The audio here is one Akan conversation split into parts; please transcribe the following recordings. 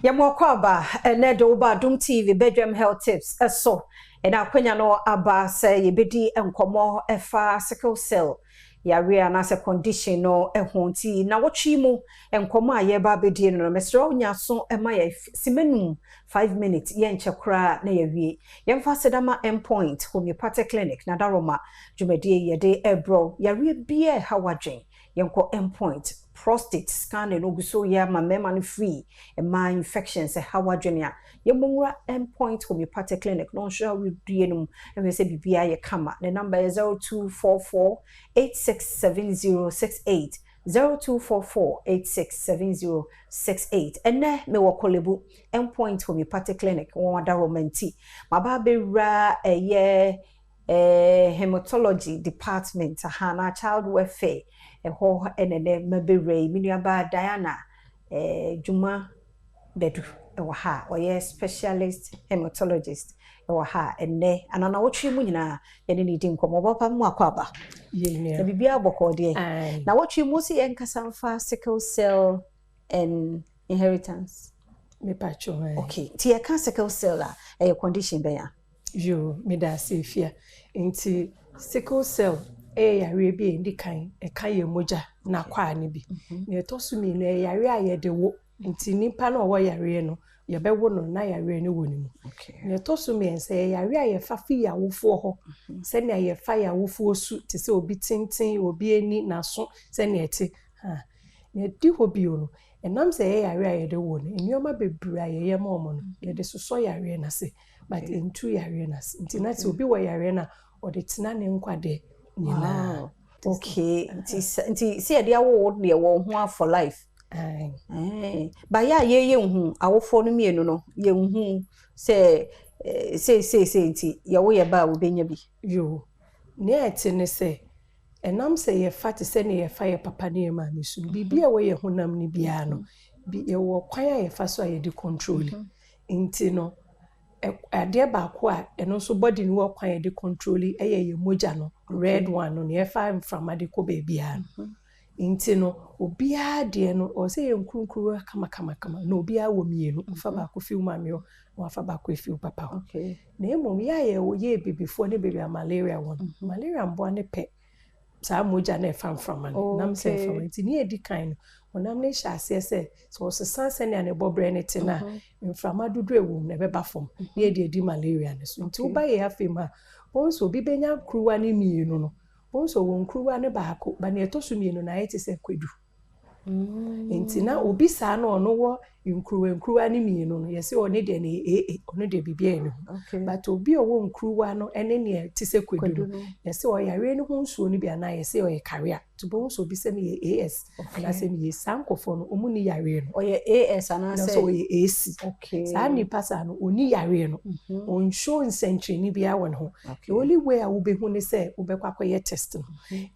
Yɛma wo akwaaba ɛnɛ de woba Adom TV Bedwam Health Tips ɛso. Ɛna akwanya no aba sɛ yɛbɛdi nkɔmmɔ ɛfa sickle cell yareɛ anaasɛ condition no ɛho. Nti na wɔtwe mu nkɔmmɔ a yɛreba abɛdie no, mesrɛ wo, nya so ɛma yɛ simanum, 5 minutes, yɛnkyɛ koraa na yɛwie. Yɛmfa sedama Endpoint Homeopathic Clinic na daroma dwumadie yɛde ɛbrɔ. Yareɛ biara ɛha wadwen, yɛnkɔ Endpoint. Prostate scanning no gu so yɛ ama mmarima no free. Mmaa, infections ɛha wadwene a, yɛmmɔ Endpoint Homeopathic Clinic na ɔnhwɛ awodie no mu ɛhwɛ sɛ biribiara yɛ kama. Ne number yɛ 0244 867068, 0244 867068. Ɛnɛ mewɔ Korle Endpoint Homeopathic Clinic, wɔn adaroma nti maba abɛwura ɛyɛ hematology department aha na child welfare ɛhɔ. Ɛnɛ mabɛwura yi, me nuabaa Diana Dwuma Bɛdu ɛwɔ ha, ɔyɛ specialist hematologist ɛwɔ ha. Ɛnɛ ananawɔtwe mu nyinaa yɛne ne di nkɔmmɔ. Ɔbɛpa mu akɔ aba na biribiara bɔkɔɔ deɛ. Na wɔtwe mu si yɛnkasa mfa sickle cell and inheritance. Mepatwo. Okay, nti yɛka sickle cell a, ɛyɛ condition bɛn a? Yo, meda ase, Efia. Nti sickle cell ɛyɛ yareɛ bi a ɛdi kan ɛka yɛn mogya n'akwaa no bi. Na ɛtɔ so mmienu, ɛyɛ yareɛ a yɛde wo, nti nipa no a ɔwɔ yareɛ no, yɛbɛwo no na yareɛ no wɔ ne mu. Na ɛtɔ so mmiɛnsa, ɛyɛ yareɛ a yɛfa fi yɛn awofoɔ hɔ, sɛnea yɛfa yɛn awofoɔ su te sɛ obi tenten, obi ani, n'aso sɛnea ɛte ha. Na ɛdi hɔ bio no, ɛnam sɛ ɛyɛ yareɛ a yɛde wo no, nneɛma bebree a yɛyɛ ma wɔn no, yɛde sosɔ yareɛ no ase, but ntu yareɛ no ase. Nti na sɛ obi wɔ yareɛ no a, ɔde tena ne nkwa deɛ nyinaa. Okay, nti sɛ yɛde awo wo deɛ, wɔ ho a for life. Bayɛ a yɛyɛ nhu awofoɔ no mmienu no, yɛnhu sɛ sei sei sei, nti yɛwo yɛ ba a, wobɛnya bi? Yo, nea ɛte ne sɛ ɛnam sɛ yɛfa te sɛ ne yɛfa yɛ papa ne yɛ maame so no, biribi a ɛwɔ yɛ honam no biara no bi, yɛwɔ kwan a yɛfa so a yɛde control. Nti no adeɛ baako a ɛno nso body no wɔ kwan a yɛde control ɛyɛ yɛ mogya no, red one no, nea yɛfa mframa de kɔ baabiara no. Nti no obiara deɛ no, ɔwɔ sɛ yɛ nkurunkuru kamakamakama na obiara wɔ mmienu. Wofa baako fi wo maame hɔ na wafa baako efi wo papa hɔ. Na mmom yɛ a yɛwɔ yɛ ebibifoɔ ne baabi a malaria wɔ no, malaria mboa ne pɛ saa mogya no ɛfa mframa no nam sɛ mframa. Nti ne yɛdi kan no, honam no hyɛ aseɛ sɛ ɔsesa sɛnea ne bɔberɛ no te no a, mframa dodoɔ ɛwɔ mu na ɛbɛba fam na yɛde adi malaria no so. Nti woba yɛ afei mu a, wɔn nso obi bɛnya nkuruwa no mmienu no, wɔn nso wɔ nkuruwa no baako ba, nea ɛtɔ so mmienu no ayɛ te sɛ kwadu. Nti na obi saa na ɔno wɔ nkuruwa nkuruwa no mmienu no, yɛsɛ ɔne deɛ no yɛ AA, ɔno deɛ biribiara nni ho. But obi a ɔwɔ nkuruwa no ne nea te sɛ kwadu no, yɛsɛ ɔyareɛ no ho nsuo no bi anaa yɛsɛ ɔyɛ carrier. Nti wobɛhu sɛ obi sɛ meyɛ AS anaasɛ meyɛ, saa nkurɔfoɔ no, ɔmu ni yareɛ no. Ɔyɛ AS anaasɛ? Sɛ ɔyɛ AC. Saa nipa saa no, ɔni yareɛ no, ɔnhyɛ nsɛnkyerɛnne biara wɔ ne ho. The only way a wobɛhu ne sɛ wobɛkɔ akɔyɛ test no.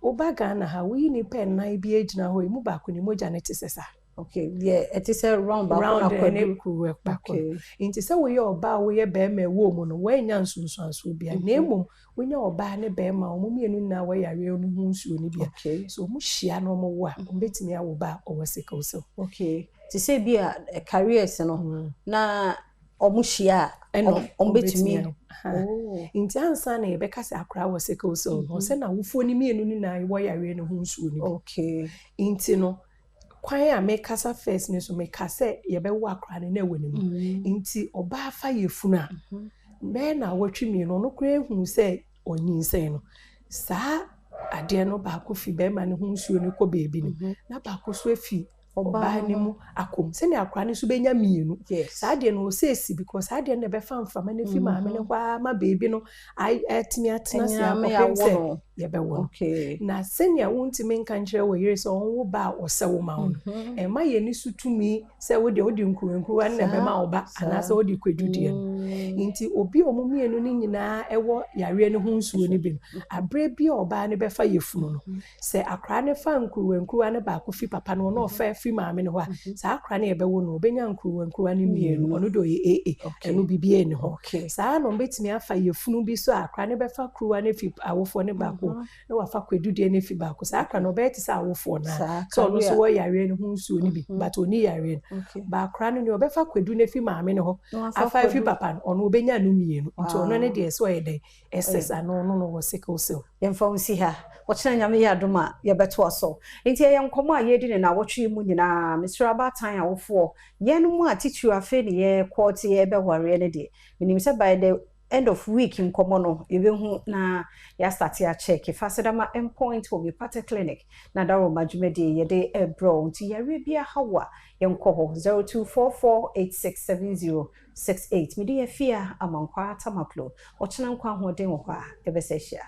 Woba Ghana ha, woyi nipa nnan bi agyina hɔ, emu baako ne mogya no te sɛ saa. Okay, deɛ ɛte sɛ round baako na round ne kuruwa baako. Nti sɛ woyɛ ɔbaa, woyɛ bɛrima ɛwɔ mu no, wɔanya nsonsansoɔ bia, na mmom wonya ɔbaa ne bɛrima, wɔn mmienu nyinaa wɔyareɛ no ho nsuo no bia, so wɔn hyia na wɔn wo a, wɔn bɛtumi awo ba a ɔwɔ sickle cell. Okay, te sɛ bi a carriers no na wɔn hyia a, wɔn bɛtumi. Nti ansa na yɛbɛka sɛ akwaraa wɔ sickle cell no, ɔsɛ na awofoɔ no mmienu nyinaa wɔ yareɛ no ho nsuo no bi. Nti no kwan a mekasa first ne so, meka sɛ yɛbɛwo akwaraa no na ɛwɔ ne mu. Nti ɔbaa fa yɛ funu a, bɛyɛ na awɔtwe mmienu, ɔno koraa ehunu sɛ ɔnyinsɛn no, saa adeɛ no baako fi bɛrima no ho nsuo no kɔ beebi no, na baako so efi ɔbaa no mu akɔ mu, sɛnea akwaraa no nso bɛnya mmienu. Saa adeɛ no ɔsɛ esi because saa adeɛ no na ɛbɛfa mframa no fi maame no hɔ ara ma beebi no atumi atena ase akɔpem sɛ yɛbɛwo no. Na sɛnea wontumi nka nkyerɛ wɔ yere sɛ ɔnwo ba a ɔsɛ wo ma wo no, ɛma yɛn ni so tumi sɛ wode wode nkuruwankuruwa no na ɛbɛma wo ba anaasɛ wode kwadu deɛ no. Nti obi a ɔmo mmienu no nyinaa ɛwɔ yareɛ no ho nsuo no bi no, abere bi a ɔbaa no bɛfa yɛfunu no, sɛ akwaraa no fa nkuruwankuruwa no baako fi papa no, ɔno ɔfa fi maame no hɔ a, saa akwaraa no yɛbɛwo no, ɔbɛnya nkuruwankuruwa no mmienu. Ɔno de ɔyɛ AA, ɛno biribiara ni hɔ. Saa na ɔbɛtumi afa yɛfunu bi so a, akwaraa no bɛfa kuruwa no fi awofoɔ no baako. baako na wafa Kwadu deɛ no afi baako. Saa akora no ɔbɛyɛ te sɛ awofoɔ no a, sɛ ɔno nso wɔ yareɛ no ho nsuo no bi, but ɔnni yareɛ no. Baakora no nea ɔbɛfa Kwadu no afi maame no hɔ afa afi papa no, ɔno ɔbɛnya no mmienu. Nti ɔno ne deɛ sɛ ɔyɛ dɛn? SS anaa ɔno no wɔ sickle cell. Yɛmfa wo nsi ha. Ɔkyena Nyame yɛ adom a, yɛbɛtoa so. Nti ɛyɛ nkɔmmɔ a yɛredi no nnawɔtwe yi mu nyinaa. Mesrɛ abaatan awofoɔ, yɛnom a titiriw afei ne yɛrekɔ te yɛrebɛwareɛ no deɛ, menim sɛ by the end of week nkɔmmɔ no, yɛbɛhu na yɛastate akyɛke. Fa aseda ma Endpoint Homeopathic Clinic na Daroma dwumadie yɛde rebrɛ wo. Nti yareɛ biara ha wo a, yɛnkɔ hɔ 0244867068. Mede Afia Amankwaa Tamaklo. Ɔkyena nkwa ahoɔden wɔ hɔ a, yɛbɛsa ahyia.